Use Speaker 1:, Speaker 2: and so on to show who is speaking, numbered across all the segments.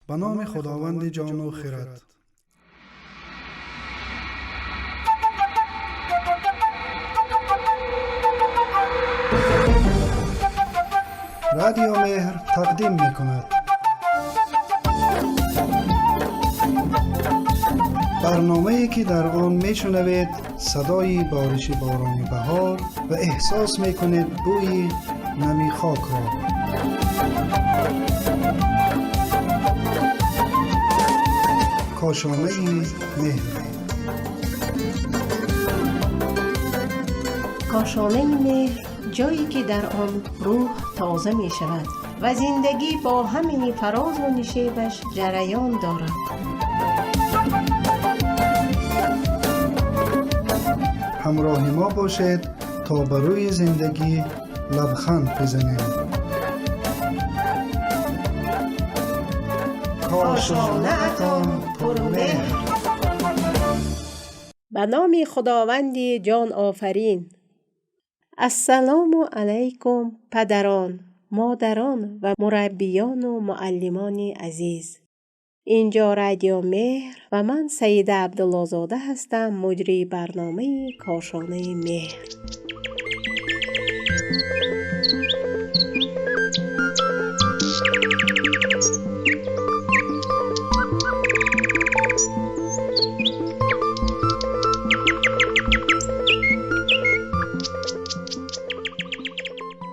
Speaker 1: Ба номи Худованди ҷону хирад. Радио Меҳр тақдим мекунад. Барномае ки дар он мешунавед садои бориши борони баҳор ва эҳсос мекунед бӯи нами хокро. Кошонаи меҳр.
Speaker 2: Кошонаи меҳр, ҷое ки дар он рӯҳ тоза мешавад ва зиндагӣ бо ҳамаи фарозу нишебаш ҷараён дорад.
Speaker 1: Ҳамроҳи мо бошед, то ба рӯи зиндагӣ лабханд бизанем. Кошонаатон пурмеҳр.
Speaker 2: Ба номи Худованди ҷон офарин. Ассалому алайкум, падарон, модарон ва мураббиёну муаллимони азиз. Инҷо Радио Меҳр ва ман Саида Абдуллозода ҳастам, муҷрии барномаи Кошонаи меҳр.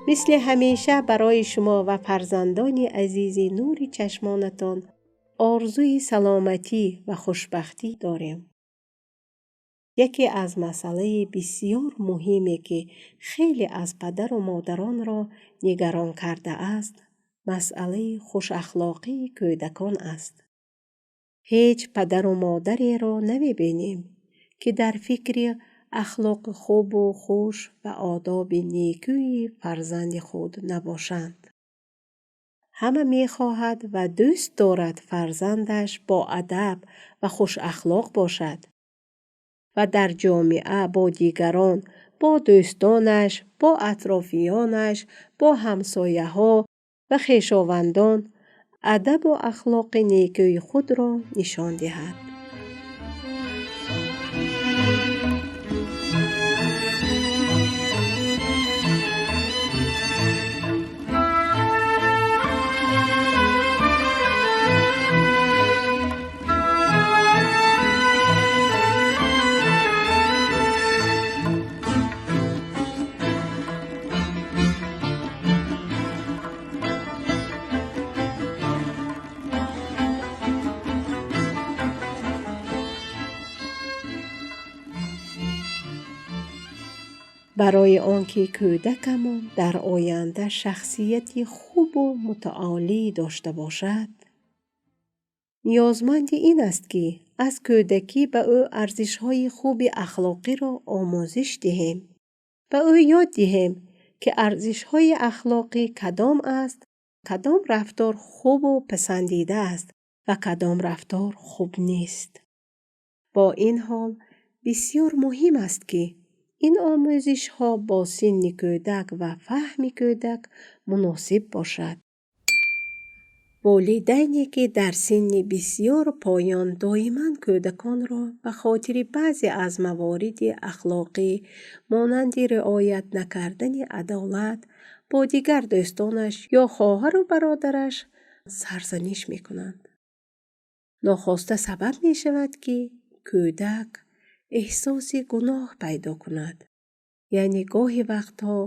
Speaker 2: Мисли ҳамеша барои шумо ва фарзандони азизи нури чашмонатон орзуи саломатӣ ва хушбахтӣ дорем. Яке аз масъалаи бисёр муҳиме, ки хеле аз падару модаронро нигарон кардааст, масъалаи хушахлоқии кӯдакон аст. Ҳеҷ падару модареро намебинем, ки дар фикри ахлоқи хубу хуш ва одоби некӯи фарзанди худ набошанд. Ҳама мехоҳад ва дӯст дорад фарзандаш боадаб ва хушахлоқ бошад ва дар ҷомеа бо дигарон, бо дӯстонаш, бо атрофиёнаш, бо ҳамсояҳо ва хешовандон адабу ахлоқи некӯи худро нишон диҳад. Барои он ки кӯдакамон дар оянда шахсияти хубу мутаолӣ дошта бошад, ниёзманди ин аст, ки аз кӯдакӣ ба ӯ арзишҳои хуби ахлоқиро омӯзиш диҳем, ба ӯ ёд диҳем, ки арзишҳои ахлоқӣ кадом аст, кадом рафтор хубу писандида аст ва кадом рафтор хуб нест. Бо ин ҳол бисёр муҳим аст, ки ин омӯзишҳо бо синни кӯдак ва фаҳми кӯдак муносиб бошад. Волидайне, ки дар синни бисёр поён доиман кӯдаконро ба хотири баъзе аз мавориди ахлоқӣ, монанди риоят накардани адолат бо дигар дӯстонаш ё хоҳару бародараш, сарзаниш мекунанд, нохоста сабаб мешавад, ки кӯдак эҳсоси гуноҳ пайдо кунад. Яъне гоҳи вақтҳо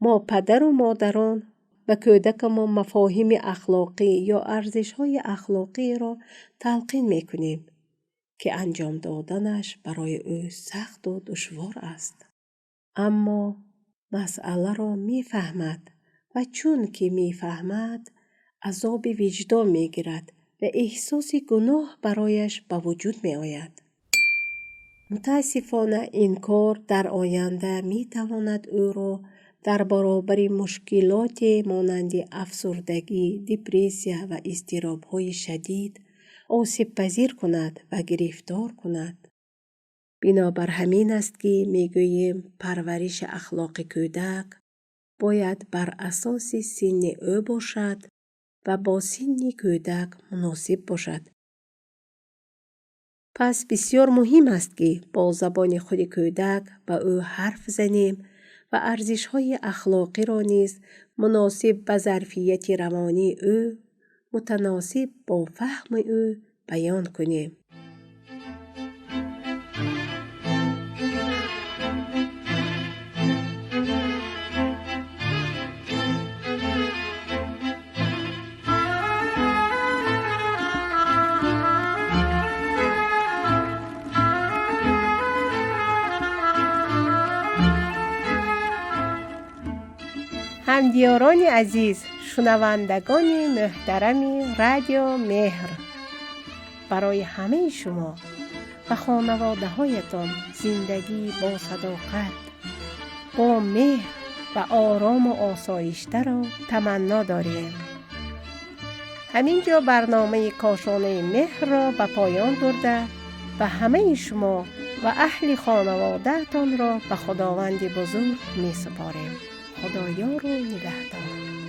Speaker 2: мо, падару модарон, ба кӯдакамон мафоҳими ахлоқӣ ё арзишҳои ахлоқиро талқин мекунем, ки анҷом доданаш барои ӯ сахту душвор аст. Аммо масъаларо мефаҳмад ва чун ки мефаҳмад, азоби виҷдон мегирад ва эҳсоси гуноҳ барояш ба вуҷуд меояд. Мутаассифона, ин кор дар оянда метавонад ӯро дар баробари мушкилоте монанди афсурдагӣ, депрессия ва изтиробҳои шадид осебпазир кунад ва гирифтор кунад. Бинобар ҳамин аст, ки мегӯем, парвариши ахлоқи кӯдак бояд бар асоси синни ӯ бошад Ва бо синни кӯдак муносиб бошад. Пас бисёр муҳим аст, ки бо забони худи кӯдак ба ӯ ҳарф занем ва арзишҳои ахлоқиро низ муносиб ба зарфияти равонии ӯ, мутаносиб бо фаҳми ӯ баён кунем. Ҳамдиёрони азиз, шунавандагони муҳтарами Радио Меҳр, барои ҳамаи шумо ва хонаводаҳоятон зиндагии бо садоқат, бо меҳр ва орому осоиштаро таманно дорем. Ҳамин ҷо барномаи Кошонаи меҳрро ба поён бурда ва ҳамаи шумо ва аҳли хонаводаатонро ба Худованди бузург месупорем. Худоёру нигаҳдор.